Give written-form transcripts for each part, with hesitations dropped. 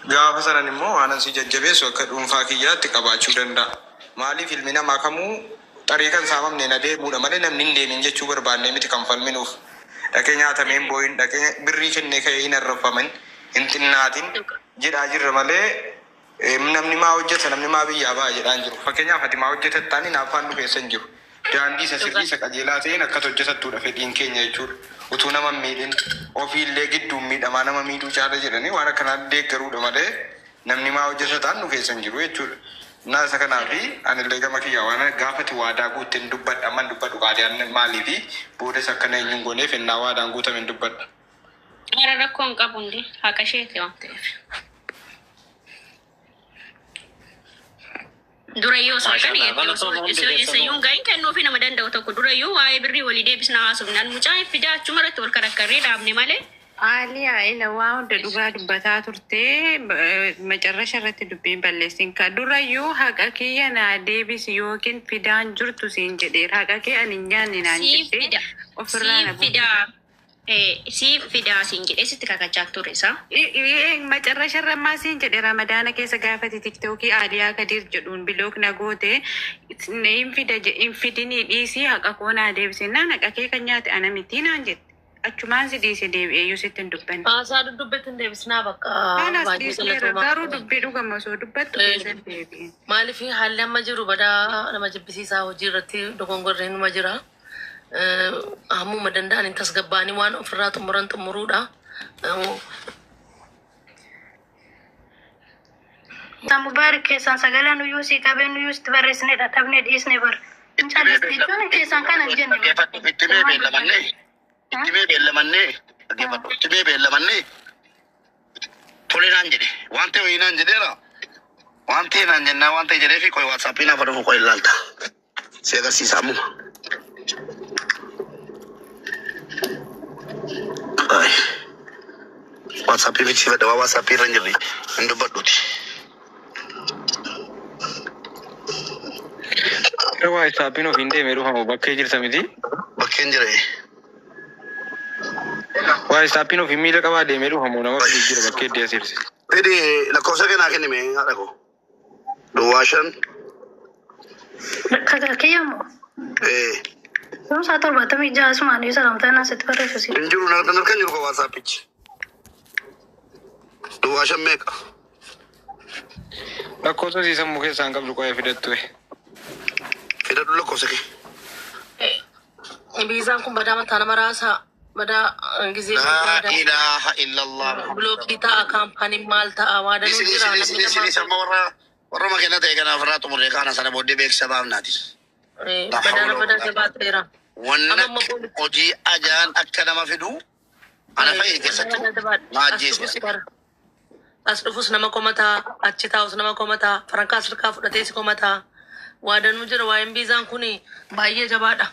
Gaafa sanan immoo waanan si jajjabeessu akka dhuunfaa kiyyaatti qabaachuu danda'a. Maaliif ilmi namaa kamuu xarii kan saamamneen adeemuudha malee namni hin deemin jechuu barbaannee miti kan falminuuf. Dhaqee nyaatamee hin boo'in, dhaqee birrii kennee ka'ee hin arrabfamin, hin xinnaatin jedhaa jirra malee namni maa hojjeta, namni maa biyyaa ba'a jedhaa hin jiru. Fakkeenyaaf ati maa hojjetattaan hinaaffaan nu keessa hin jiru. Daandii isa sirrii isa qajeelaa ta'een akkas hojjetattuudha fedhiin keenya jechuudha. Utuu nama hin miidhin ofiillee gidduun miidhamaa nama miidhuu caala jedhanii waan akkanaa deeggaruudha malee namni maa hojjetataan nu keessa hin jiru jechuudha. Naa isa kanaafi anillee gama kiyyaa waan gaafati waadaa guutte hin dubbadha amma hin dubbadhu qaadiyaan maaliifi boodas akkana eenyuun gooneef ennaa waadaan guutame hin dubbadha. Ara rakkoo hin qabu hundi haqa isheeti waan ta'eef. Durayyuu osoo halkan Maashaallah eegalte osoo galatooma hundi osoo keessanuu. eessayyuu hin gahin kennuufi nama danda'u tokko durayyuu waa'ee birrii walii deebisna haasofne. An mucaa hin fidaa achuma irratti wal karakkarree dhaabne malee. Aaliyaa ila waa hunda dhugaa dubbataa turte macarrasha irratti dubbiin balleessin ka durayyuu haqa kiyya naa deebisi yookiin fidaan jirtu siin jedheera haqa kee ani hin nyaanne naan Siif jette fida. ofirraa na Siif buute. fidaa. Siif fidaa siin jedhee sitti kakachaa ture isaa. Macarrasha irra ammaa siin jedhe Ramadaana keessa gaafati tiktookii Aaliyaa Kadiir jedhuun bilook na goote hin fida hin fidinii dhiisii haqa koo naa deebisi naan haqa kee kan nyaate ana mitii naan jette achumaan si dhiise deebi'eeyyuu sitti hin dubbanne. Haasaa duddubbatti hin deebisnaa bakka Kanaas baay'ee dhiisneerra galatoomaa. garuu dubbii dhugama osoo dubbattu keessa hin deebi'in. Maaliif haalli amma jiru badaa nama jibbisiisaa hojii irratti dogongorri numa jira. Hammuma danda'an hin tasgabbaa'anii waan ofirraa xumuran xumuruudha. Mubaarik keessaan sagalee nuyyuu sii qabee nuyyuu sitti barreessine dhadhabne dhiisne bar. Hin Itti mee calliste beellam jechuun keessaan kana hin jenne bar. dhaggeeffadhu itti mee Ilmaan beellamannee dubbanne. itti mee beellamannee dhaggeeffadhu itti mee beellamannee tole naan jedhe waan ta'e wayii naan jedheera waan ta'e naan jennaa waan ta'e jedhee fi qoy waatsaappii naaf dhufu qoy ilaalta si agarsiisa ammuma. Ay, waatsaappii miti fedha waa waatsaappii irra hin jirre hin dubbadhuuti. Waa isaappiin ofiin deemee dhufamu bakkee jirta miti. Bakkeen jira. Waa isaappiin ofiin miila qabaa deemee dhufamu nama fidee jira bakkee iddee asiirsi. Fedhi lakkoofsa kee naa kennime haadha koo. Duwwaa shan. Kiyyamoo. Eh, Yoom 76 asumaan yoo salamtaa naan sitti barreessu si. hin jiru narkan narkan jiru ka waatsaappichi. Duwwaa shan meeqa? Lakkoofsa sii sammuu keessaa hin qabdu qo'ee fidattu. Fidadhu lakkoofsa kee. Biizaan kun badaa mataa nama raasaa badaa gizee Laa ilaaha illallah Muhammad. bilookii ta'a kaampaaniin maal ta'a waa danuu Isin jira isin namni isin isin namaa isin amma warra warra makiina ta'e kanaaf irraa xumurree kaana sana booddee beeksisa baafnaati. Laa badaa hawla badaa walaa jabaateera. Wanna Amma immoo poolisii hojii ajaan akka nama fidu ana fa'i keessattuu na as ajjeese. dhufus bara as dhufus nama komataa achi taa'us nama komataa farankaa sirkaa fudhatee si komataa waa danuu jira waa'een biizaan kun baay'ee jabaadha.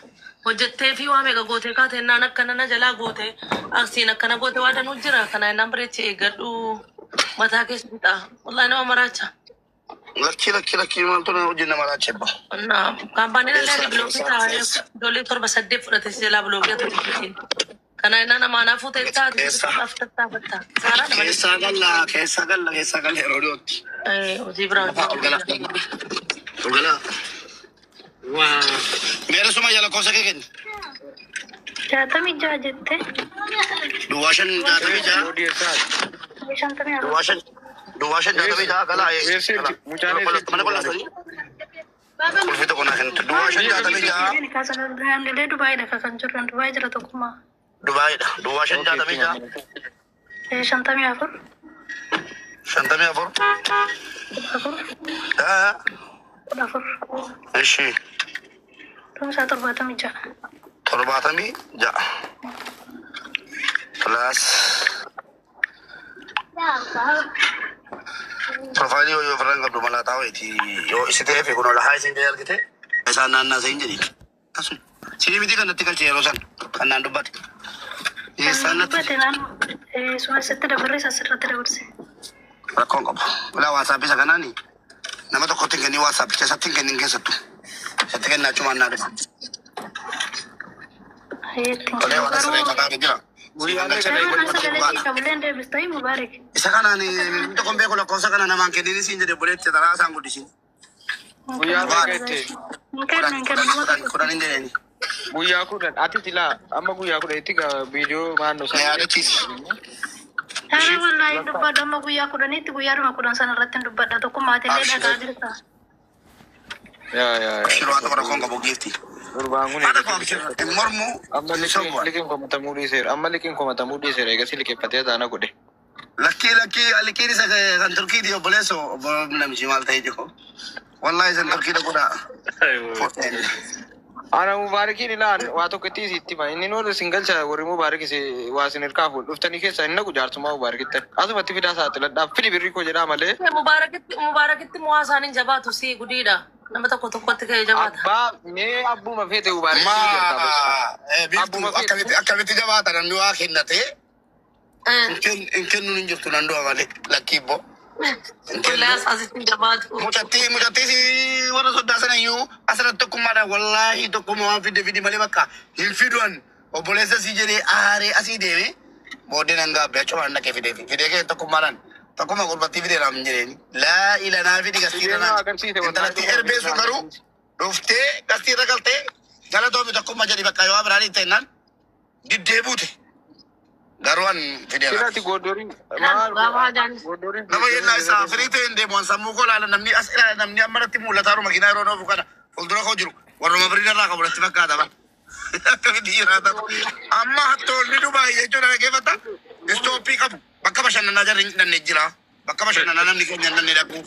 Hojjettee fi waa meeqa gootee kaate naan akkana na jalaa goote asiin akkana goote waa danuu jira kana naan bareechi eeggadhu mataa keessa fixa wallaahi nama maraacha. Lakkii lakkii lakkii maaltu na hojii nama raachebba. Kaampaaniin illee Eessa bilookii eessa taa'ee eessa ijoollee torba saddeet fudhate si jalaa bilookii atu hojjetiin. Kana innaan amaanaa fuutee taate eessa af tattaafatta. Saaraa nama keessaa galla keessaa galla keessaa galla yeroo dhiyootti. Hojii biraa Lafaa ol hojjechuu gala jira. ol gala. Meera suma jala lakkoofsa kee kenni. 66 jette. Duwwaa shan jaatamii ja'a. 54. Duwwaa shan jaatamii ja'a galaa Eessi gala. mucaan eessi Mana qollaasanii qulfii tokko naa kennitu. Duwwaa shan jaatamii ja'a Angalee Dubaayidha kan jirru. Dubaay jira tokkummaa. Dubaayidha. Duwwaa shan jaatamii ja'a 54. 54. 14. 14. Ishi Dhumsaa 76. 76. Plus profaayilii yoo ofirraa hin qabdu malaataa wayiiti. Yoo isi ta'ee fi kun ol haa isin ta'e argite. Isaan naannaa isa hin jedhi. Akkasuma. Sii miti kan natti galche yeroo san kan naan dubbate. Eessaan natti Dubbate naan suma sitti dabarrees asirratti dabarse. Rakkoon qabu. Bilaa waatsaappii isa kanaani nama tokkotti hin kennin waatsaappicha isatti hin kennin keessattu. Isatti kennaa achumaan naa dhufa. Ittiin Tolee kennu waan garuu asirreeffataa jira. Guyyaa Siifan meeqa galcha Nama godhatti sagalee dhugaadha. sii qabullee hin deebistanii Mubaarak. Isa kanaan namni tokko hin beeku lakkoofsa kana namaan kennini siin jedhe obboleetti taraa isaan guddisin. Hin Guyyaa kennu meeqa itti? hin kennu Kudhan hin kudhan kennu nama kudhan tokko. kudhan hin jedheeni. Guyyaa 10 ati silaa amma guyyaa 10tti viidiyoo maannoo Na isaa yaadachiisi. Tara wallaahi hin dubbadhu amma guyyaa 10tti guyyaadhuma 10 sana irratti hin dubbadha. Tokkummaa illee Abshir. dhagaa jirta. Yaa yaa yaa. Abshir waan tokko rakkoon qabu giifti. Gurbaan kun Haadha eegasii koo abshir liqeeffatee hin mormu amma hin liqiin sobu. liqiin komatamuu dhiiseera. Amma liqiin komatamuu dhiiseera. Eegasii liqeeffatee taana godhe. Lakkii lakkii liqiin isa kan Turkiiti obboleesso obbo namichi maal ta'ee jiru. Wallaahi isan Turkii dhaquudha. Ana Mubaarakiin ilaan waa tokko itti isitti hima. Inni warri isin galcha warri Mubaarak isin waa isin hirkaa fuudhu. Dhuftanii keessa hin naqu jaarsummaa Mubaarakittan. Asumatti fidaa saaxiladhaaf fidi birrii koo jedhaa malee. Mubaarakitti Mubaarakitti mo'aa isaaniin jabaatu si gudiidha. Nama tokko tokkotti ka'ee jabaata. Abbaa mee abbuma feete Mubaarakitti ni jalqaba. Ma biiftuu Abbuma feete. akkamitti akkamitti jabaata namni waa kennatee hin kennuun hin jirtu nan du'a malee lakkii ibboo. Hin kennu. Wallaahi asitti jabaatu. Mucattii mucattii si warra soddaa sana iyyuu asirratti tokkummaadhaan wallaahi tokkummaa waan fidde fidi malee bakka hin fiduan obboleessa sii jedhee aaree asii deeme booddee nan gaabbe achumaan dhaqee fidee fidee kee tokkummaadhaan tokkummaa gurbattii fidee naaf hin jedheeni laa ila naa fidi gastiirra Fidee naan naa agarsiise wallaahi intalattii tokkummaa erbeessu fidee naa garuu agarsiise. dhuftee gastiirra galtee galatoomi tokkummaa jedhi bakka yoo biraan hin ta'inaan diddee buute garuu an fidee naaf. Sirratti goddorii maal Gaafa hajaan goddorii Nama yennaa isaa firii ta'e hin deemu an sammuu koo ilaala namni as ilaala namni amma natti mul'ataa jiru makiinaa yeroo oofu kana fuuldura koo jiru warruma firii irraa qabu natti fakkaata bara. Akkamitti jiraata? Amma hattoonni Dubaay jechuudha dhaggeeffata. Istooppii qabu bakka bashannanaa jarri hin dhanne jira. Bakka bashannanaa namni keenya hin dhanne dhaqu.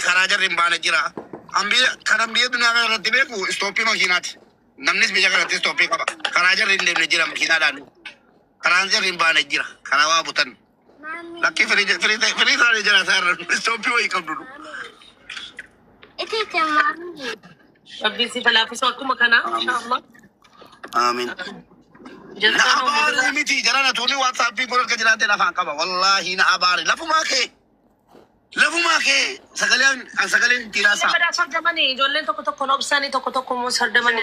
Karaa jarri hin baane jira. Kanan biyya duniyaa kana irratti beeku istooppii makiinaati. Namnis biyya kanatti istooppii qaba. Karaa jarri hin deemne jira makiinaadhaan. Karaan jarri hin baane jira. Karaa waa butan. Lakkii firii firii firii isaanii jira isaarra istooppii wayii qabdu. Rabbiin si falaafisu akkuma kanaa inshaallah. Amiin. Na Jazaan abaari miti jara na tuuni waatsaappii kun harka jiraateen afaan qaba. Wallaahi na abaari. Lafumaa kee. Lafumaa kee. Sagaleen an sagaleen dhiiraa isaa. Badaa sardamanii ijoolleen tokko tokko obsanii tokko tokko immoo sardamanii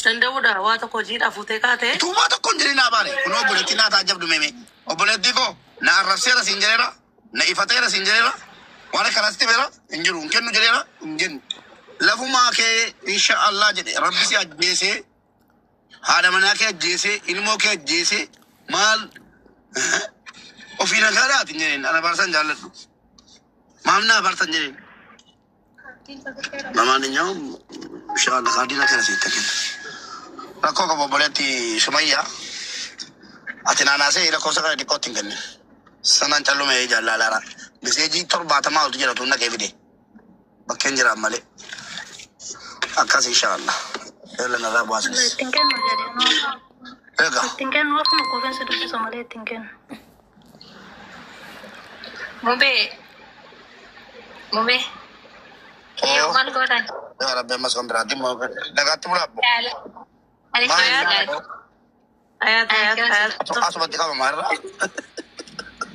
danda'uudha waa tokko hojiidhaaf fuutee kaatee. Tuubaa tokko hin jirin na abaari. Kun obboleettii naa taajjabdu meeme. Obboleettii koo na arrabseera siin jedheera. Na ifateera siin jedheera. Waan akkanatti beera hin jiru. Hin kennu jedheera hin jennu. Lafumaa kee insha Allah jedhe rabbi si ajjeesee haadha manaa kee ajjeesee ilmoo kee ajjeesee maal ofii nagaadhaati hin jedheen ana barsan jaalladhu. Maaf na abartan jedheen. ለማንኛውም ኢንሻአላህ ካርዲና ከነሲ ተከን rakkoo qabu obboleetti Sumayyaa ati naanaasee lakkoofsa kana xiqqootti hin kennin. Sanaan callume jaalalaara. Miseejii 70 oltu jedhatu naqee fide. Bakkeen jiraan malee. Akkas inshaallah. Eela narraa bu'aasinis. Ittiin kennu jedhee. Egaa Ittiin kennu akkuma kuufensa dubbisa malee ittiin kennu. Mubee. Mubee. Yoo hoo maal gootan? yaa rabbi ammas kan biraatti immoo nagaatti bulaa abbo. Yaala. Ani Maal yaala. Ayaat ayaat ayaat. Asumatti qabama irraa.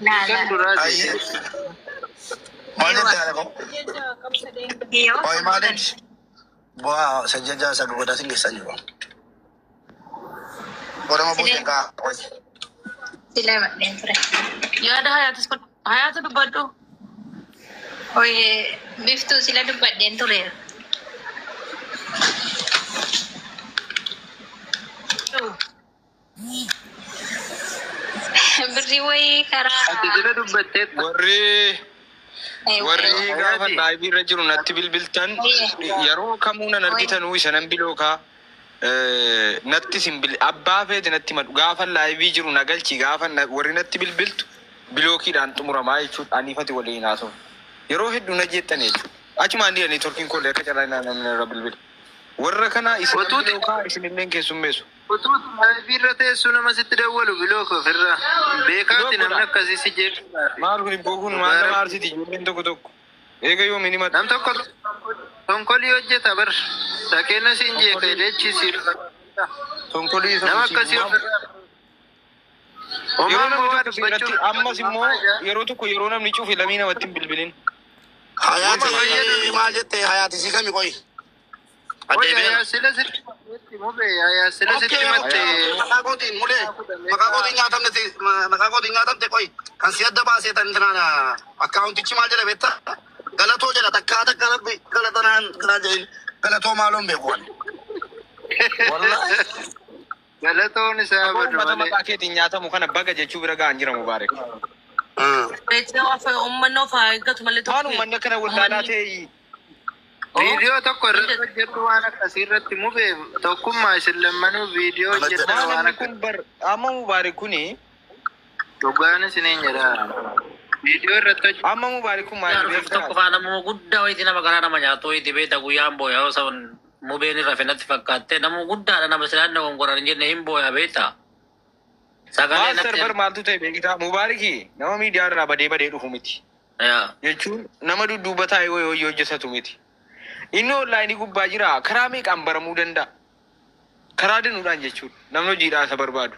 Laala. Ayyee. Maal jette yaada koo? Yoo Hooyi maal jette? Bu'aa sajjaja isa godhatin keessan jiru. Godhama buuseen kaa. Sila madheen ture. Yaada hayaatis hayaata dubbadhu. Oye, biftuu sila dubbadheen ture. Birrii wayii karaa. Ati jala dubbatteetta. Warri warri gaafa Hayaati. laayivii irra jiru natti bilbiltan yeroo kamuu nan argitanuu isa nan bilookaa natti sin bil abbaa feete natti madhu gaafa laayivii jiru na galchi gaafa warri natti bilbiltu bilookiidhaan xumuramaa jechuudha aniifati waliin haasa'u. Yeroo hedduu na jeettan jechuudha. Achumaan dhiya neetworkiin kollee akka carraa namni irra bilbila. Warra kana isin nan Utuuti bilookaa isin illee keessummeessu. utuuti live irra teessu nama sitti dawwalu bilook ofirraa. Beekaati Bilook namni godha. akkasii si jeequdha. Maal kun ibboo kun maal nama aarsiti ijoolleen tokko tokko. Eega yoom inni Nam madda. tokko tonkolii hojjeta bar. Dhaqeena siin jeeqa Tonkolii jechi si tonkolii isa nama bulchiisu akkasii maal ofirraa. Yeroo Homaa namni immoo waa tokko seeratti dubbachuun ammas immoo yeroo tokko yeroo namni cufe lamii namatti hin bilbilin. Hayaati Homaa fayyadu maal jette hayaati si kami qoyi? Addeebi'eera. Sila sitti mube yaa sila sitti matte. Maqaa kootiin mulee maqaa kootiin nyaatamne maqaa kootiin nyaatamte qoy kan si adda baasee tan tanaan akkaawuntichi maal jedha beektaa? Galatoo jedha takkaa takka rabbi galatanaan kanaa jedhin galatoo maaloon beeku ani. Wallaahi. Galatoon isaa Aboo badu uummata malee. maqaa keetiin nyaatamu kana baga jechuu bira ga'an jira Mubaarak. Beeksisa uummanni of haa eeggatu malee Waan uummanni akkana wallaalaa ta'e Viidiyoo tokko irratti hojjedhu waan akkasii irratti mube tokkummaa isin lammanuu viidiyoo hojjedhan Maal waan namni akka kun bar amma Mubaarak kuni dhugaan isiniin jedha. Viidiyoo irratti hojjedhu. amma Mubaarak kun maal Dhufuuf tokko faana nama guddaa wayitii nama garaa nama nyaatu wayitii beekta guyyaan booya yoo san mubeen irra fenatti fakkaatte nama guddaadha nama silaan nama gongoran hin jenne hin booya beekta. Sagalee Maaster bar maaltu ta'e beektaa Mubaaraki nama miidiyaa irraa badee badee dhufu miti. Yaa. Jechuun nama dudduuba taa'ee wayii hojii hojjetatu miti. Inni onlaayinii gubbaa jira karaa meeqaan baramuu danda'a? Karaa danuudhaan jechuudha. Namni hojiidhaan isa barbaadu.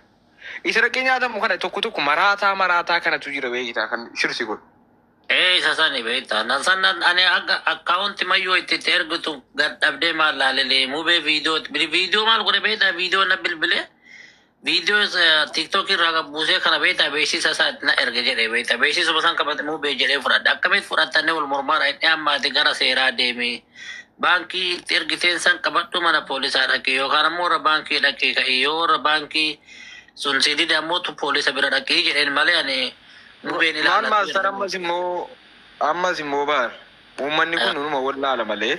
Isa dhaqee nyaatamu kana tokko tokko maraataa maraataa kanatu jira beektaa kan shirsi godhu. Ee isa sani beekta. Nan san ani akka akkaawunti mayyoo itti itti ergitu gad dhabdee maal laalelee mubee viidiyoo viidiyoo maal godhe beekta viidiyoo na bilbilee viidiyoo tiiktookii irraa gad buusee kana beekta beeksisa isaa na erge jedhee beekta beeksisuma san qabate mubee jedhee fudhadhe akkamitti fudhatanii wal mormaadha inni ammaati gara seeraa deeme baankii itti ergiteen san qabadhu mana poolisaa dhaqe yookaan ammoo warra baankii dhaqe ka'e yoo warra baankii sun si dide ammoo tu poolisa bira dhaqee jedheen malee ani mubeen Maal ilaallatu. maaster ammas immoo baar uummanni kun numa wallaala malee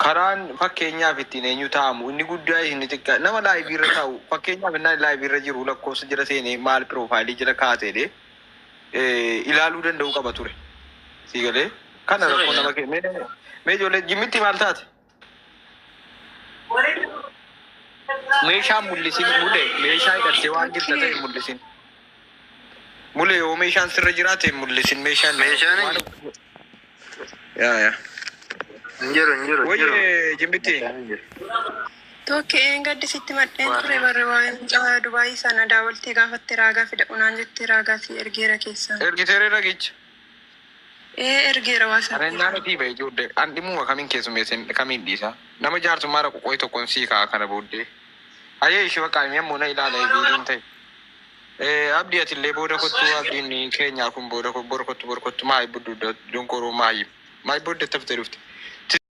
karaan fakkeenyaaf ittiin eenyu taa'amu inni guddaa inni xiqqaa nama laayivii irra taa'u fakkeenyaaf inni laayivii irra jiru lakkoofsa jala seenee maal piroofaayilii jala kaa'ateedhe ilaaluu danda'u qaba ture. Sii galee kana rakkoo nama kenne mee ijoollee jimmitti maal taate? Meeshaa mul'isin mule meeshaa hidhattee waan jirta ta'e mul'isin. Mule yoo meeshaan sirra jiraate mul'isin meeshaan. Meeshaan hin Yaa yaa. Hin jiru hin jiru hin jiru. Wayye jimmitti. Tokkeen gaddi sitti madheen ture barre waa'ee mucaa Dubaayii sana daawwaltee gaafatte raagaa fida unaan jettee raagaa si ergeera keessaan. Ergiteeree dhagicha. Ee ergeera waa sana. Arennaan ofii ba'e ijoollee an dhimmuma kamiin keessummeessin kamiin dhiisa. Nama jaarsummaa dhaqu qo'i tokkoon sii kaa'a kana booddee. Ayyee ishee bakka inni ammoo na ilaala viidiyoon ta'e. Abdii atillee booda kottu abdiin keenyaa kun booda bor kottu bor kottu maayi buddu donkoroo maayi. Maayi booddee taftee dhufte.